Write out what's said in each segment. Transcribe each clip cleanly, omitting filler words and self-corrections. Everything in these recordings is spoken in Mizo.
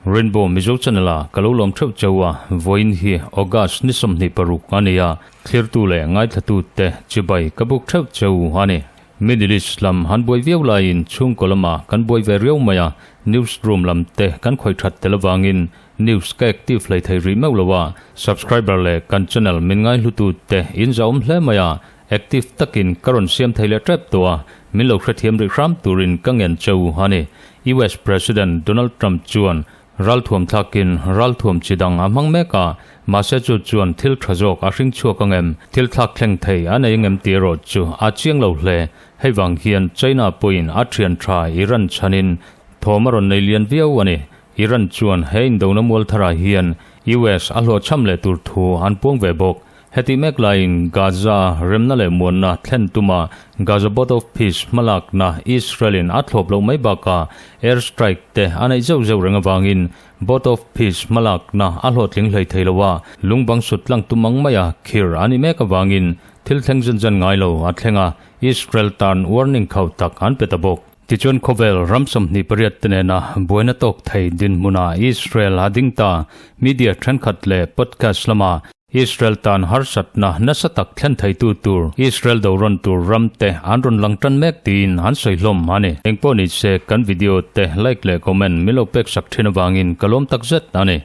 Rainbow Mizo Channel a ka lo lawm theuh cheu a, vawiin hi August ni 26 a ni a, thlirtu leh ngaithlatu te chibai ka buk theuh cheu a ni. Middle East lam han buai viau laiin chhungkaw lamah kan buai ve riau mai a, news room lam te kan khawih that tel avangin News ka active hlei thei rih meuh lo a, subscriber leh kan channel min ngaihlutu te in zahawm hle mai a, active takin ka rawn siam thei leh tep tawh a, min lo hrethiam rih hram turin ka ngen cheu a ni. US President Donald Trump chuan ralthuam thlakin ralthuam chi dang a hmang mek a, mahse chu chuan thil tha zawk a hring chhuak ang em, thil thlak thleng thei a nei ang em tih erawh chu a chiang lo hle. Hei vang hian China pawhin a thian tha Iran chhanin thawm a rawn nei lian viau a ni. Iran chuan he indona mual tharah hian US a hlawhchham leh tur thu an puang ve bawk. Hetih mek laiin Gaza remna leh muanna thlen tuma Gaza Board of Peace hmalakna Israel-in a thlawp loh mai bakah air strike te a neih zeuh zeuh reng avangin Board of Peace hmalakna a hlawhtling hlei thei lo a, lungbang sut tlang tum ang maia khir a nih mek avangin thil thleng zan zan ngai lo a thleng a, Israel tan warning khauh tak an pe ta bawk. Tichuan khawvel ram 28 te nena buaina tawk thei dinhmunah Israel a ding ta. Media thenkhat leh podcast lama Israel tan harsatna nasa tak thlen theitu tur Israel do rawn tur ram te an rawn lang tan mek tiin an sawi hlawm a ni. Engpawh ni se kan video te like leh comment min lo pek sak thin avangin ka lawm takzet a ni.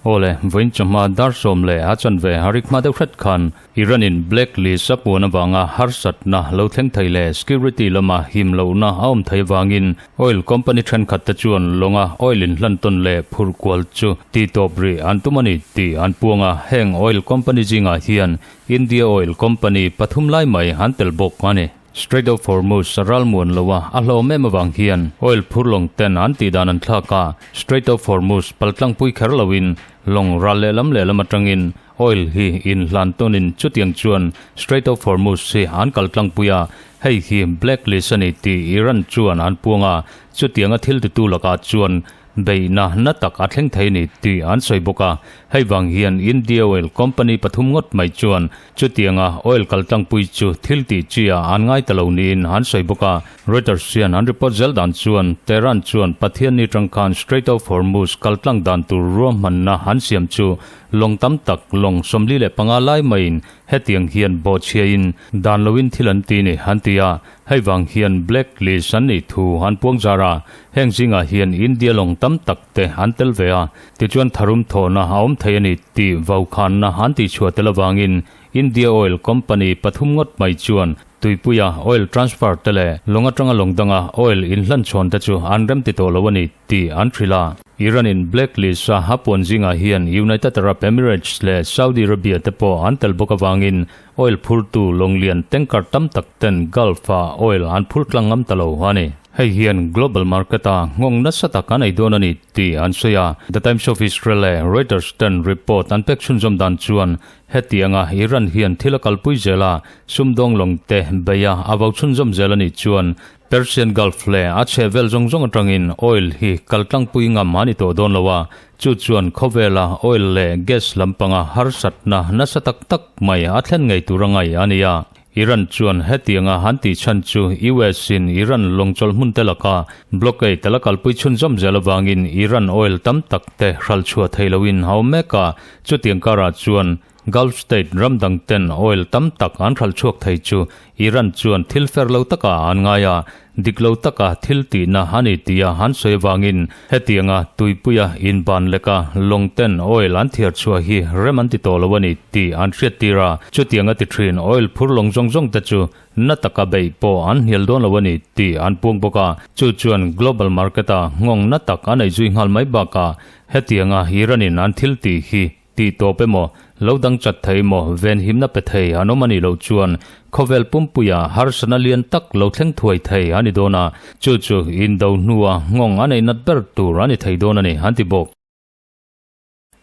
Awle, vawiin chawhma dar sawm leh a chanve a rik hma deuh hret khan Iran in black list a puan avanga harsatna lo thleng thei leh security lama him lohna a awm thei avangin oil company thenkhat te chuan lawnga oil in hlan tawn leh phurh kual chu ti tawp rih an tum a ni tih an puang a, heng oil company zingah hian India oil company pathum lai mai an tel bawk a ni. Strait of Hormuz a ral muan lo a, a hlawm em avang hian oil phur lawng ten an tih dan an thlak a, Strait of Hormuz paltlangpui kher loin lawng ral lehlam lehlam atangin oil hi inhlan tawnin chutiang chuan Strait of Hormuz hi an kal tlangpui a, hei hi black list a ni tih Iran chuan an puang a, chutianga thil titu lakah chuan Beihna na tak a thleng thei ni tih an sawi bawk a, hei vang hian India Oil Company pathum ngawt mai chuan chutianga oil kaltlangpui chu thil tih chi ah an ngai ta lo niin an sawi bawk a. Reuters hian an report zel dan chuan Tehran chuan Pathianni tangkhan Strait of Hormuz kaltlang dan tur ruahmanna an siam chu lawng tam tak lawng 45 lai maiin hetiang hian bawhchhiain dan loin thil an ti ni an ti a, Hei vang hian black list an nih thu an puang zar a, heng zingah hian India lawng tam tak te an tel ve a, tichuan tharum thawhna a awm thei a ni tih vaukhanna an tihchhuah tel avangin India Oil Company pathum ngawt mai chuan tuipuia oil transfer te leh lawng atanga lawng danga oil inhlanchhawn te chu an remti tawh lo a ni tih an hrilh a. Iran in black list a a puan zingah hian United Arab Emirates leh Saudi Arabia te pawh an tel bawk avangin Oil phurtu lawnglian tanker tam tak ten Gulf ah oil an phur tlang ngam ta lo a ni. Hei hian global market a nghawng nasa tak an ei dawn a ni tih an sawi a. The Times of Israel leh Reuters ten report an pek chhunzawm dan chuan hetianga Iran hian thil a kalpui zel a, sumdawng lawng te bei a a vo chhunzawm zel a nih chuan Persian Gulf leh a chheh vel zawng zawng atangin oil hi kal tlangpui ngam a ni tawh dawn lo a, chu chuan khawvela oil leh gas lampanga harsatna nasa tak tak mai a thlen ngei tur a ngaih a ni a. Iran chuan hetianga han tih chhan chu US in Iran lawngchawlh hmun te laka blockade a la kalpui chhunzawm zel avangin Iran oil tam tak te hralchhuah thei loin a awm mek a, chutiang karah chuan Gulf state ram dang ten oil tam tak an hralh chhuak thei chu Iran chuan thil fer lo taka an ngai a, dik lo taka thil tihna a ni tia an sawi avangin hetianga tuipuia inban leka lawng ten oil an thiar chhuah hi rem an ti tawh lo a ni tih an hriattir a, chutianga ti thin oil phur lawng zawng zawng te chu na taka beih pawh an hnial dawn lo a ni tih an puang bawk a, chu chuan global market a nghawng na tak a nei zui nghal mai bakah hetianga Iran in an thil tih hi Tih tawp emaw, lo dang chat thei emaw, venhimna pe thei an awm a nih loh chuan khawvel pumpuia harsatna lian tak lo thleng thuai thei a ni dawn a, chu chu indo hnua nghawng a neih nat ber tur a ni thei dawn a ni, an ti bawk.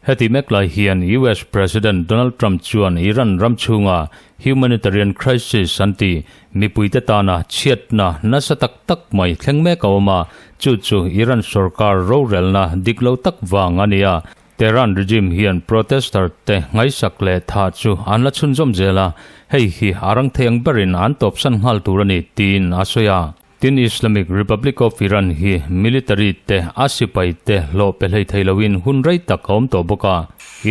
Heti mek lai hian US President Donald Trump chuan Iran ram chhunga humanitarian crisis an ti, mipuite tana chhiatna nasa tak tak mai thleng mek a awm a, chu chu Iran sorkar rorelna dik lo tak vang a ni a. Tehran regime hian protester te ngaihsak leh thah chu an la chhunzawm zel a, hei hi a rang thei ang berin an tawpsan nghal tur a ni tiin a sawi a. Tin Islamic Republic of Iran hi military te a sipai te hlawh pe hlei thei loin hun rei tak a awm tawh bawk a.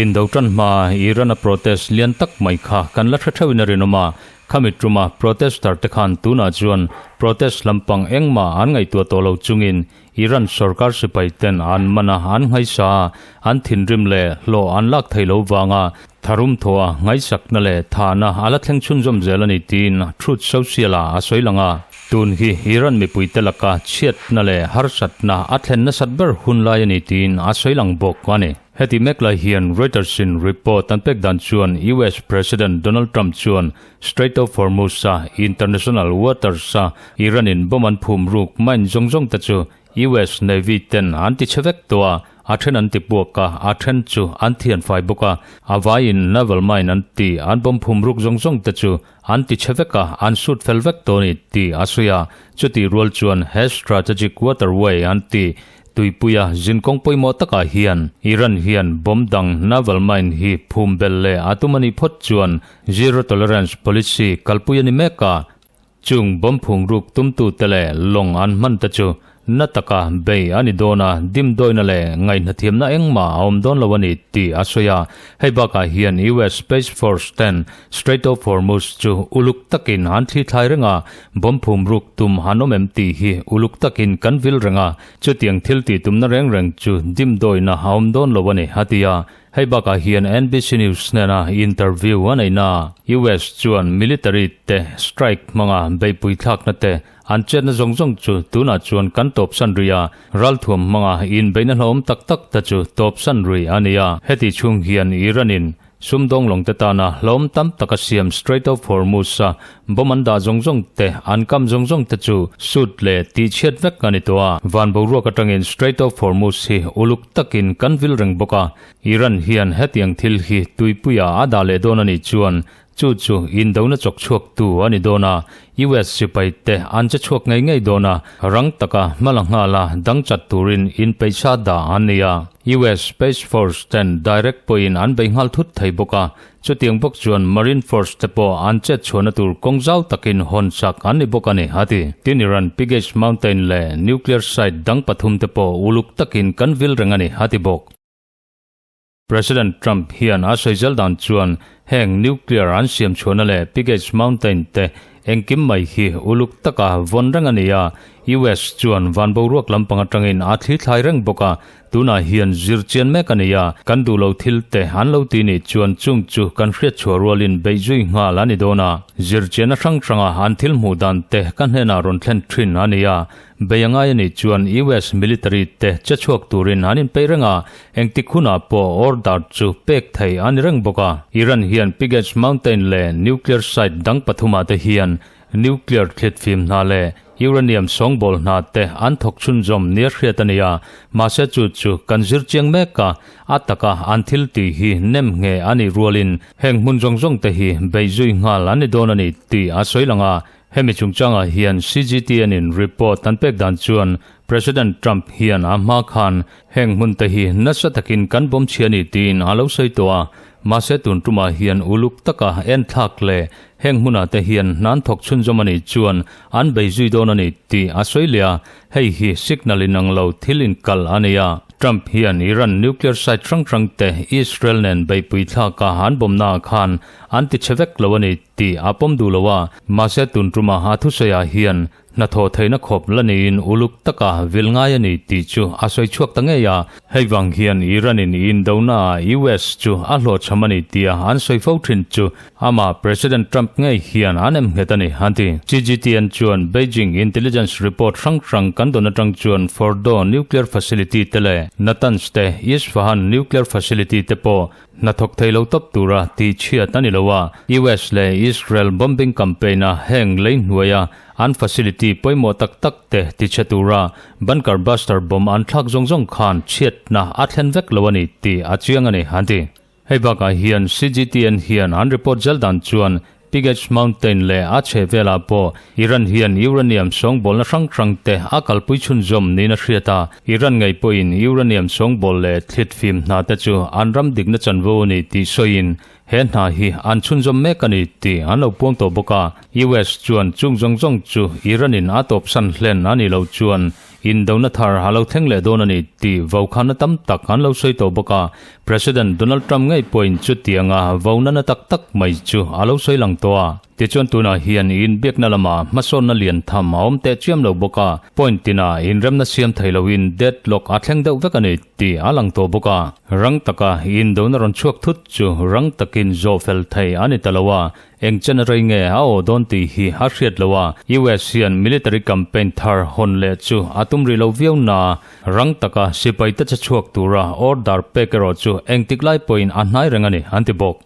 Indo tan hma Iran a protest lian tak mai kha kan la hre theuhin a rinawm a, Khami tuma protester te khan tunah chuan protest lampang engmah an ngaihtuah tawh lo chungin Iran sorkar sipai ten an man a, an nghaisa a, an thinrim leh hlawh an lak thei lo vanga tharum thaw a nghaisakna leh thahna a la thleng chhunzawm zel a ni tiin Truth Social ah a sawi lang a. Tun hi Iran mipuite laka chhiatna leh harsatna a thlen nasat ber hun lai a ni tiin a sawi lang bawk a ni. Heti mek lai hian Reuters in report an pek dan chuan US President Donald Trump chuan Strait of Hormuz a international waters a Iran in bomb an phum ruk mine zawng zawng te chu US Navy ten an ti chhe vek tawh a, a then an ti puak a, a then chu an thian fai bawk a, a vaiin naval mine an ti an bomb phum ruk zawng zawng te chu an ti chhe vek a, an sut fel vek tawh a ni tih a sawi a, chutih rual chuan he strategic waterway an ti Tuipuia zinkawng pawimawh takah hian Iran hian bomb dang naval mine hi phum belh leh a tum a nih phawt chuan zero tolerance policy kalpui a ni mek a. Chung bomb phung ruk tumtute leh lawng an hman te chu na taka bei a ni dawn a, dimdawina leh ngaihnathiamna engmah a awm dawn lo a ni tih a sawi a. Hei bakah hian US Space Force ten Strait of Hormuz chu uluk takin an thli thlai reng a, bomb phum ruk tum han awm em tih hi uluk takin kan vil reng a, chutiang thil tih tumna reng reng chu dimdawina a awm dawn lo a ni, a ti a. Hei bakah hian NBC News hnena interview a neihna US chuan military te strike hmanga beihpui thlakna te an chetna zawng zawng chu tunah chuan kan tawpsan rih a, ralthuam hmanga inbeihna hlauhawm tak tak te chu tawpsan rih a ni a. Heti chhung hian Iran-in Sumdawng lawngte tana hlawm tam taka siam Strait of Hormuz-a bomb an dah zawng zawng te, an kam zawng zawng te chu sut leh tihchhiat vek a ni tawh a. Van boruak atangin Strait of Hormuz hi uluk takin kan vil reng bawk a. Iran hian hetiang thil hi tuipuia a dah leh dawn a nih chuan chu chu indona chawk chhuaktu a ni dawn a. US sipai te an che chhuak ngei ngei dawn a, rang taka hma la nghal a dang chat turin inpeihsa dah an ni a. US Space Force ten direct pawhin an bei nghal thut thei bawk a, chutiang bawk chuan Marine Force te pawh an chet chhuahna tur kawng zau takin hawn chak an ni bawk a ni, a ti. Tin Iran Pigage Mountain leh nuclear site dang pathum te pawh uluk takin kan vil reng a ni, a ti bawk. President Trump hian a sawi zel dan chuan heng nuclear an siam chhuahna leh Pigage Mountain te engkim mai hi uluk taka vawn reng a ni a, US chuan van boruak lampang atangin a thli thlai reng bawk a, tunah hian zir chian mek a ni a, kan duh lo thil te an lo ti nih chuan chung chu kan hriat chhuah rualin beih zui nghal a ni dawn a, zir chianna hrang hranga an thil hmuh dan te ka hnenah rawn thlen thin a ni a, Bei a ngai a nih chuan US military te che chhuak turin an inpeih reng a, engtik hunah pawh order chu pek thei a ni reng bawk a. Iran hian Pigage Mountain leh nuclear site dang pathumah te hian nuclear thlitfim hna leh uranium sawngbawl hna te an thawk chhunzawm nia hriat a ni a, mahse chu chu kan zir chiang mek a, a taka an thil tih hi nem nge a nih rualin heng hmun zawng zawng te hi beih zui nghal an ni dawn a ni tih a sawi lang a. Hemi chungchangah hian CGTN in report an pek dan chuan President Trump hian a hma khan heng hmun te hi nasa takin kan bawm chhia ni tiin a lo sawi tawh a, mahse tun tumah hian uluk taka en thlak leh heng hmunah te hian hnan thawk chhunzawm a nih chuan an bei zui dawn a ni tih a sawi leh a, hei hi signal inang lo thil inkalh a ni a. Trump hian Iran nuclear site hrang hrang te Israel nen beihpui thlaka an bawmnaah khan an ti chhe vek lo a ni. Tih a pawm duh lo a, mahse tun tuma a thusawiah hian hnathawh theihna khawp la niin uluk taka vil ngai a ni tih chu a sawi chhuak ta ngei a. Hei vang hian Iran-in indonaah US chu a hlawhchham a ni tia an sawi fo thin chu amah President Trump ngei hian an em nghet a ni, an ti. CGTN chuan Beijing intelligence report hrang hrang kan dawn atang chuan Fordow nuclear facility te leh Natanz te Isfahan nuclear facility te pawh Hnathawk thei lo tawp tura tih chhiat a ni lo a, US leh Israel bombing campaign a heng lei hnuaia an facility pawimawh tak tak te tichhe tura bunker buster bomb an thlak zawng zawng khan chhiatna a thlen vek lo a ni tih a chiang a ni, an ti. Hei bakah hian CGTN hian an report zel dan chuan. Pigage Mountain leh a chhehvelah pawh Iran hian uranium sawngbawlna hrang hrang te a kalpui chhunzawm niin a hriat a. Iran ngei pawhin uranium sawngbawl leh thlitfim hna te chu an ram dikna chanvo a ni tih sawiin he hna hi an chhunzawm mek a ni tih an lo puang tawh bawk a. US chuan chung zawng zawng chu Iran-in a tawpsan hlen a nih loh chuan Indona thar a lo thleng leh dawn a ni tih vaukhana tam tak an lo sawi tawh bawk a. President Donald Trump ngei pawhin chutianga vauna na tak tak mai chu a lo sawi lang tawh a. Tichuan tunah hian inbiakna lamah hmasawnna lian tham a awm teh chiam lo bawk a, point tinah inremna siam thei loin deadlock a thleng deuh vek a ni tih a lang tawh bawk a. Rang taka indona rawn chhuak thut chu rang takin zawh fel thei a ni ta lo a, Eng chen rei nge a aw dawn tih hi a hriat lo a, US hian military campaign thar hawn leh chu a tum rih lo viau na, rang taka sipai te che chhuak tura order pek erawh chu engtik lai pawhin a hnai reng a ni, an ti bawk.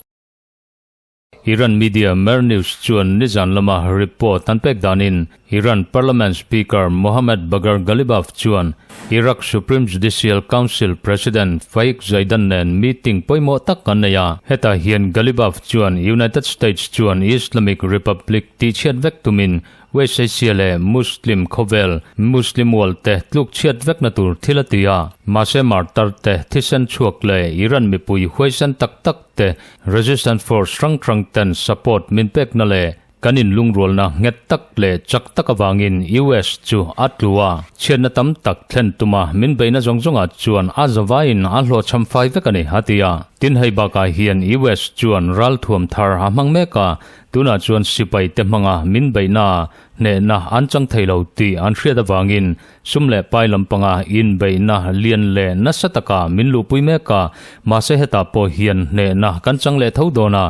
Iran media Mehr News chuan nizan lama report an pek danin Iran Parliament Speaker Mohammad Bagher Ghalibaf chuan Iraq Supreme Judicial Council President Faik Zaidan nen meeting pawimawh tak an nei a. Hetah hian Ghalibaf chuan United States chuan Islamic Republic tihchhiat vek tumin West Asia leh Muslim khawvel, Muslim world te tluk chhiat vekna tur thil a ti a. Mahse martar te thisen chhuak leh Iran mipui huaisen tak tak te resistance force hrang hrang ten support min pekna leh Kan inlungrualna nghet tak leh chak tak avangin US chu a tlu a, chhiatna tam tak thlen tuma min beihna zawng zawngah chuan a zavaiin a hlawhchham fai vek a ni, a ti a. Tin, hei bakah hian US chuan ralthuam thar a hmang mek a, tunah chuan sipai te hmanga min beihna hnehna an chang thei lo tih an hriat avangin Sum leh pai lampanga inbeihna lian leh nasa taka min luhpui mek a, mahse hetah pawh hian hnehna kan chang leh tho dawn a,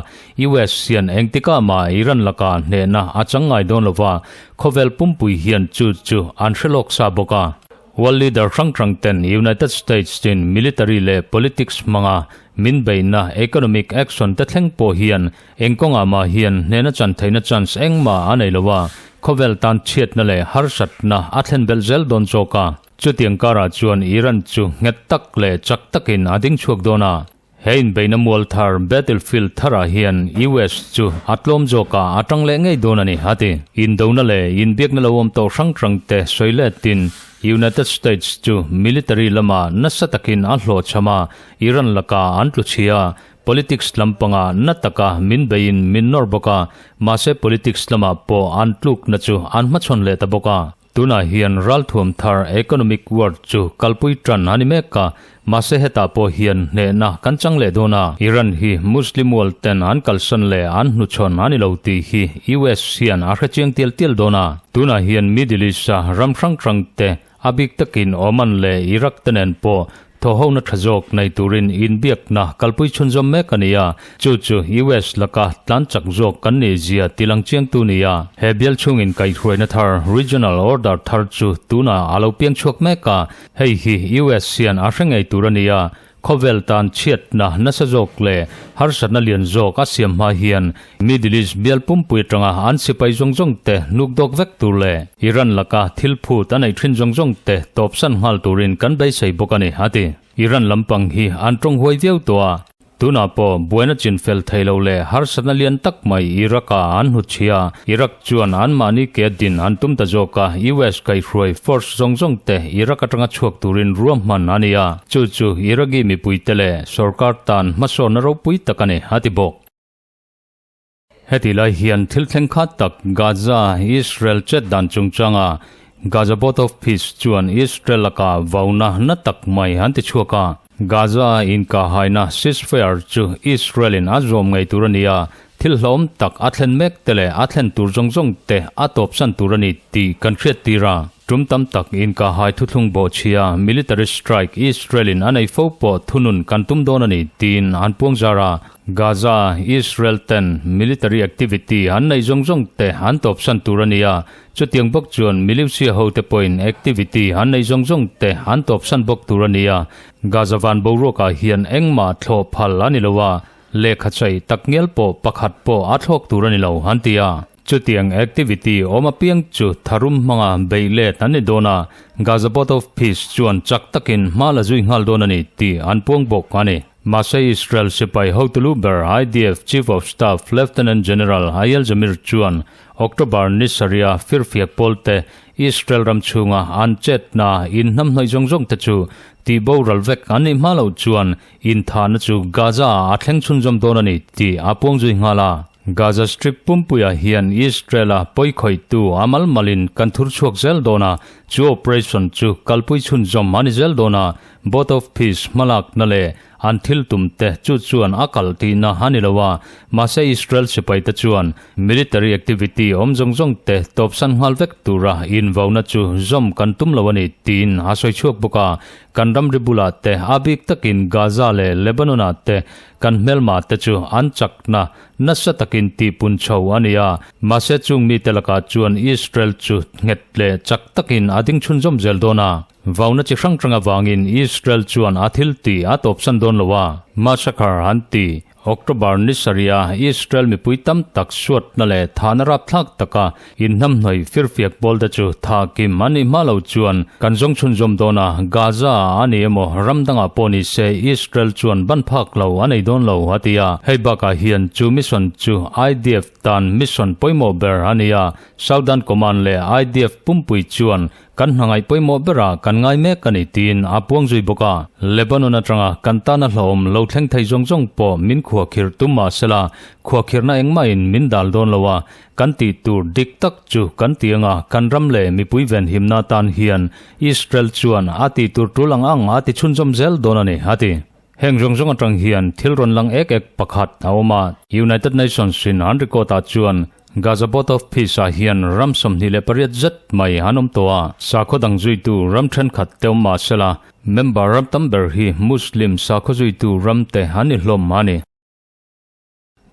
US hian engtikah mah Iran lakah hnehna a chang ngai dawn lova, khawvel pumpui hian chu chu an hre lawk sa bawk a. World leader hrang hrang ten United States in military leh politics hmanga min beihna economic action te thleng pawh hian Eng kawngah mah hian hnehna chan theihna chance engmah a nei lo a, khawvel tan chhiatna leh harsatna a thlen belh zel dawn zawk a. Chutiang karah chuan Iran chu nghet tak leh chak takin a ding chhuak dawn a. He inbeihna mual thar, battlefield, tharah hian US chu a tlawm zawk a, a tang leh ngei dawn a ni, a ti. Indona leh inbiakna lo awm tawh hrang hrang te sawi letin United States chu military lamah nasa takin a hlawhchham a, Iran lakah an tlu chhia. Politics lampanga na taka min beiin min nawr bawk a, mahse politics lamah pawh an tlukna chu an hmachhawn leh ta bawk a. Tunah hian ralthuam thar economic war chu kalpui tan a ni mek a, mahse hetah pawh hian hnehna kan chang leh dawn a. Iran hi Muslim world ten an kalsan leh an hnuchhawn a ni lo tih hi US hian a hrechiang tial tial dawn a. Tunah hian Middle East-a ram hrang hrang te A bik takin Oman leh Iraq te nen pawh thawhhona tha zawk nei turin inbiakna kalpui chhunzawm mek a ni a, chu chu US laka tlan chak zawk kan nih zia tilang chiangtu ni a. He bial chhungin kaihhruaina thar, regional order thar chu tunah a lo piang chhuak mek a, hei hi US hian a hre ngei tur a ni a, Khawvel tan chhiatna nasa zawk leh harsatna lian zawk a siam hma hian Middle East bial pumpui atanga an sipai zawng zawng te hnuk dawk vek tur leh Iran laka thil phut a neih thin zawng zawng te tawpsan nghal turin kan beisei bawk a ni, a ti. Iran lampang hi an tawng huai viau tawh a. Tunah pawh buaina chin fel thei lo leh harsatna lian tak mai Iraq-ah an hnut chhia a, Iraq chuan anmahni ke din an tum ta zawk a, US kaihhruai force zawng zawng te Iraq atanga chhuak turin ruahman a ni a, chu chu Iraqi mipuite leh sorkar tan hmasawnna ropui tak a ni, a ti bawk. Heti lai hian thil thleng khat tak Gaza, Israel chet dan chungchanga Gaza Board of Peace chuan Israel laka vauna na tak mai an ti chhuak a. Gaza inkahhaina ceasefire chu Israel-in a zawm ngei tur a ni a, thil hlawm tak a thlen mek te leh a thlen tur zawng zawng te a tawpsan tur a ni tih kan hriat tir a. Tum tam tak inkahhai thuthlung bawhchhia military strike Israel-in a nei fo pawh thunun kan tum dawn a ni tiin an puang zar a. Gaza, Israel ten military activity an neih zawng zawng te an tawpsan tur a ni a, chutiang bawk chuan militia ho te pawhin activity an neih zawng zawng te an tawpsan bawk tur a ni a. Gaza van boruakah hian engmah thlawh phal a ni lo a, lehkha chai takngial pawh pakhat pawh a thlawk tur a ni lo an ti a. Chutiang activity awm apiang chu tharum hmanga beih let an ni dawn a, Gaza Board of Peace chuan chak takin hma la zui nghal dawn a ni tih an puang bawk a ni. Mahse Israel sipai hotu lu ber IDF Chief of Staff Lieutenant General Eyal Zamir chuan October ni sarih a firfiak pawlte Israel ram chhunga an chetna inhnamhnawih zawng zawng te chu tih boral vek an nih hma loh chuan inthahna chu Gaza ah a thleng chhunzawm dawn a ni tih a puang zui nghal a. Gaza Strip pumpuiah hian Israel-a pawikhawihtu a mal malin kan thur chhuak zel dawn a, chu operation chu kalpui chhunzawm a ni zel dawn a, Board of Peace hmalakna leh an thil tum te chu chuan a kalh tihna a ni lo a, mahse Israel sipai te chuan military activity awm zawng zawng te tawpsan nghal vek tura invauna chu zawm kan tum lo a ni tiin a sawi chhuak bawk a, kan ramri bulah te a bik takin Gaza leh Lebanon ah te kan hmelma te chu an chakna nasa takin tihpun chho a ni a, mahse chung mite lakah chuan Israel chu nghet leh chak takin a ding chhunzawm zel dawn a. Vauna chi hrang hrang avangin Israel chuan a thil tih a tawpsan dawn lo a, massacre an ti. October ni sarih a Israel mipui tam tak suatna leh thahna rapthlak taka inhnamhnawih firfiak pawl te chu thah kim an nih hma lo chuan kan zawng chhunzawm dawn a, Gaza ah a ni emaw ram dangah pawh ni se Israel chuan ban phak lo a nei dawn lo a ti a. Hei bakah hian chu mission chu IDF tan mission pawimawh ber a ni a, Southern Command leh IDF pumpui chuan Kan hna ngaih pawimawh berah kan ngai mek a ni tiin a puang zui bawk a. Lebanon atanga kan tana hlauhawm lo thleng thei zawng zawng pawh min khuakhirh tum mah sela, khuakhirhna engmahin min dal dawn lo a, kan tih tur dik tak chu kan ti anga kan ram leh mipui venhimna atan hian Israel chuan a tih tur tul ang ang a ti chhunzawm zel dawn a ni, a ti. Heng zawng zawng atang hian thil rawn lang ek ek pakhat a awm a, United Nations in an record ah chuan Gaza Board of Peace ah hian ram 28 zet mai an awm tawh a, sakhaw dang zuitu ram thenkhat te awm mah sela, member ram tam ber hi Muslim sakhaw zuitu ram te an ni hlawm a ni.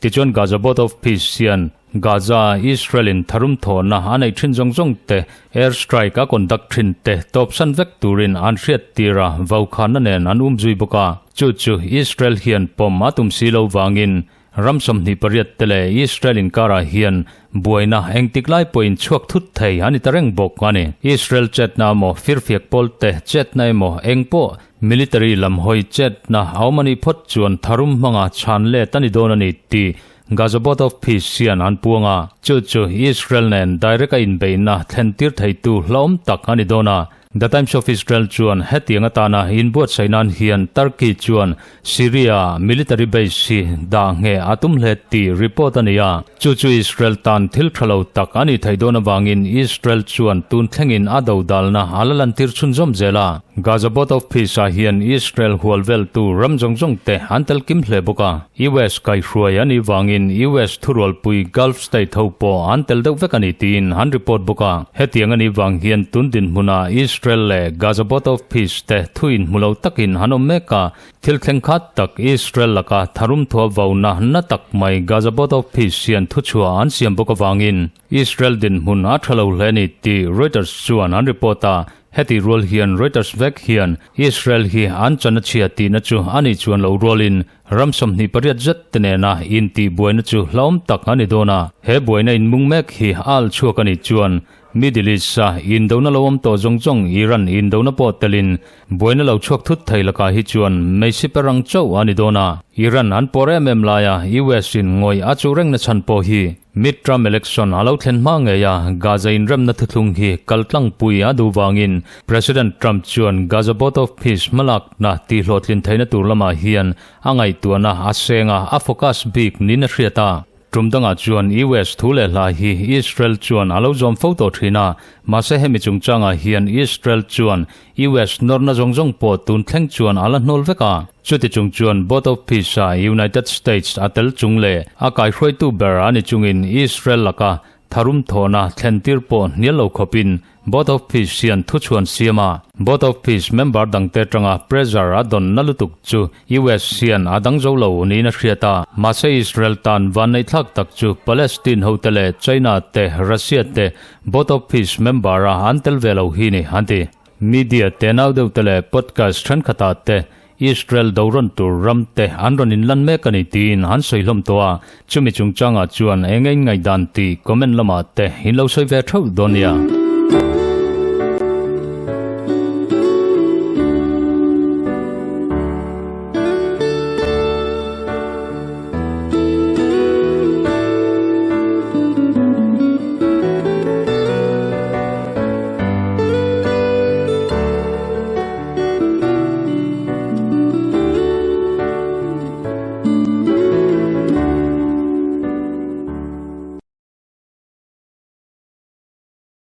Tichuan Gaza Board of Peace hian Gaza Israel in tharum thawhna a neih thin zawng zawng te, air strike a conduct thin te tawpsan vek turin an hriat tir a, vaukhana nen an um zui bawk a. Chu chu Israel hian pawm a tum si lo vangin ram 28 te leh Israel inkarah hian buaina engtik lai pawhin chhuak thut thei a ni ta reng bawk a ni. Israel chetna emaw firfiak pawl te chetna emaw eng pawh Military lam hawi chetna a awm a nih phawt chuan tharum hmanga chhan let a ni dawn a ni tih Gaza Board of Peace hian an puang a, chu chu Israel nen direct a inbeihna thlentir theitu hlauhawm tak a ni dawn a. The Times of Israel chuan hetiang atana inbuatsaih nan hian Turkey chuan Syria military base hi dah ngheh a tum hle tih report a ni a, chu chu Israel tan thil tha lo tak a nih theih dawn avangin Israel chuan tun thlengin a dodalna a la lantir chhunzawm zel a. Gaza Board of Peace ah hian Israel hual veltu ram zawng zawng te an tel kim hle bawk a, US kaihhruai a nih vangin US thurualpui Gulf State ho pawh an tel deuh vek a ni tiin an report bawk a. Hetiang a nih vang hian tun dinhmunah Israel leh Gaza Board of Peace te thu inhmu lo takin an awm mek a, thil thleng khat tak Israel laka tharum thua vauna na tak mai Gaza Board of Peace hian thuchhuah an siam bawk avangin Israel dinhmun a tha lo hle a ni tih Reuters chuan an report a. Heti rual hian Reuters vek hian Israel hi an chan a chhia tihna chu a nih chuan lo rualin ram 28 zet te nena intih buaina chu hlauhawm tak a ni dawn a. He buaina inmung mek hi a al chhuak a nih chuan Middle East-a indona lo awm tawh zawng zawng Iran indona pawh telin buaina lo chhuak thut thei lakah hi chuan meisi per ang chauh a ni dawn a. Iran an pawr em em laia US-in ngawih a chuh rengna chhan pawh hi Mid-term election a lo thlen hma ngei a, Gaza inremna thuthlung hi kaltlangpui a duh vangin President Trump chuan Gaza Board of Peace hmalakna tihhlawhtlin theihna tur lamah hian a ngaihtuahna a seng a, a focus bik niin a hriat a. Tum dangah chuan US thu leh hla hi Israel chuan a lo zawm fo tawh thin a, mahse hemi chungchangah hian Israel chuan US nawrna zawng zawng pawh tun thleng chuan a la hnawl vek a. Chuti chung chuan Board of Peace-a United States a tel chung leh a kaihruaitu ber a ni chungin Israel laka tharum thawhna thlentir pawh hnial lo khawpin Board of Peace hian thuchhuan siam a. Board of Peace member dangte atanga pressure a dawnna lutuk chu US hian a dang zo lo niin a hriat a. Mahse Israel tan vanneihthlak tak chu Palestine hote leh China te, Russia te Board of Peace member-a an tel ve lo hi ni, an ti. Media te nau deuh te leh podcast thenkhatah te Israel do rawn tur ram te an rawn inlan mek a ni tiin an sawi hlawm tawh a, chumi chungchangah chuan eng eng ngaihdan tih comment lamah te in lo sawi ve theuh dawn nia.